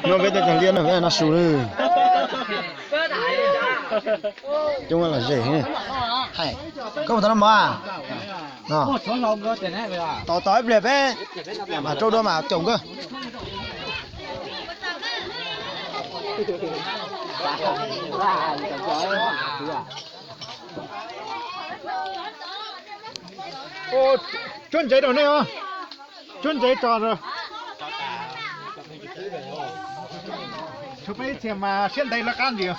No peb tej cag liaj no peb no su lawm. Coob los zem. Koj mus tau no mog. Tos tos ib pliag peb mam rau dua mam caum koj. Tsuab ntsev rau nej os. Tsuab ntsev tso. Tshuav peb ib txhia mas siab ntev lawv qab ntsis.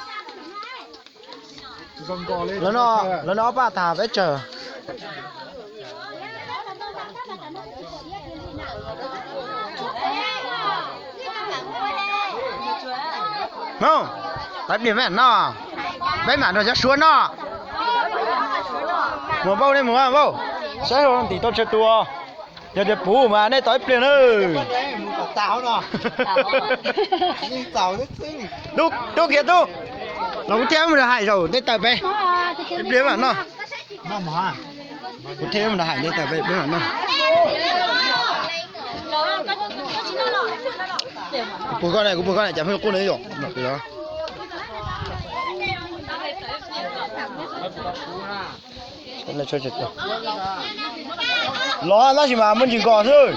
Lawv no ob pab tag peb tsawg. Hmoob, tau ib pliag peb mam noj, peb mam nrog cov Suav noj. Mus Vauj, nej mus Vauj, saib Vauj ntim tau tsawg tus. Yog tias puv mas nej tos ib pliag na. Tub, tub kiag tub, los kuv thiaj mus hais zaum nej tawm peb, ib pliag mam noj. Kuv thiaj mus hais nej tawm peb, ib pliag mam noj. Kuv puag koj na, kuv puag koj na, cas pheej quaj na yom. Los tab sis mas muaj ntsis nkos xwb.